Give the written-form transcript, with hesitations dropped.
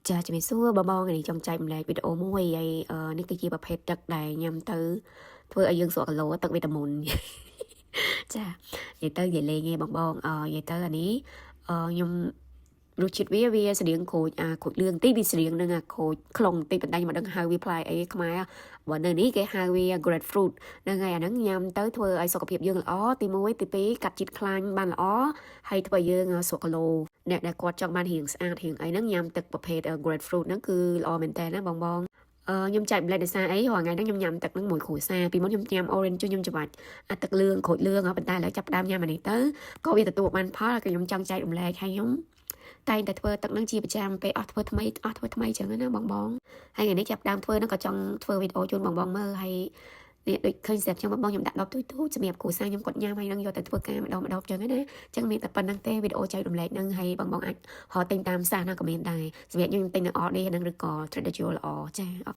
ចាជំរាបសួរបងបងថ្ងៃនេះចង់ចែករំលែកវីដេអូមួយហើយអឺនេះគឺជាប្រភេទទឹកដែលញ៉ាំទៅធ្វើឲ្យយើងស្រកគីឡូទឹកវីតាមីន ចានិយាយទៅនិយាយលេងឯងបងបងអឺនិយាយទៅអានេះអឺខ្ញុំរសជាតិវាវាស្តៀងក្រូចអាក្រូចលឿងតិចវាស្តៀងនឹងអាក្រូចខ្លងតិចប៉ុន្តែខ្ញុំមិនដឹងហៅវាផ្លែអីខ្មែរបើនៅនេះគេហៅវា grapefruit ហ្នឹងហើយអាហ្នឹងញ៉ាំទៅធ្វើឲ្យសុខភាពយើងល្អទី1ទី2កាត់ជាតិខ្លាញ់បានល្អហើយធ្វើឲ្យយើងស្រកគីឡូអ្នកដែលគាត់ចង់បានរាងស្អាតរាងអីហ្នឹងញ៉ាំទឹកប្រភេទ grapefruit ហ្នឹងគឺល្អមែនតើណាបងបងអឺខ្ញុំចែករំលែកដោយសារអីរាល់ថ្ងៃហ្នឹងខ្ញុំញ៉ាំទឹកហ្នឹងមួយគ្រួសារពីមុនខ្ញុំញ៉ាំ orange ខ្ញុំច្បាច់អាទឹកលឿងក្រូចលឿងប៉ុន្តែឥឡូវចាប់ផ្ដើមញ៉ាំអានេះទៅក៏វាទទួលបានផលក៏ខ្ញុំចង់ចែករំលែកហើយខ្ញុំតែងតែធ្វើទឹកហ្នឹងជាប្រចាំពេលអស់ធ្វើថ្មីអស់ធ្វើថ្មីចឹងណាបងបងហើយថ្ងៃនេះចាប់ផ្ដើមធ្វើហ្នឹងក៏ចង់ធ្វើវីដេអូជូនបងបងមើលហើយនេះដូចឃើញស្រាប់ចឹងបងបងខ្ញុំដាក់ដបទូចទូចសម្រាប់គ្រួសារខ្ញុំគាត់ញ៉ាំហើយនឹងយកទៅធ្វើការម្ដងម្ដងចឹងណាចឹងមានតែប៉ុណ្្នឹងទេវីដេអូចែករំលែកហ្នឹងហើយបងបងអាចរកទិញតាមផ្សារណាក៏មានដែរសម្រាប់ខ្ញុំទិញនៅ Aldi ហ្នឹងឬក៏ Trader Joe ល្អចា។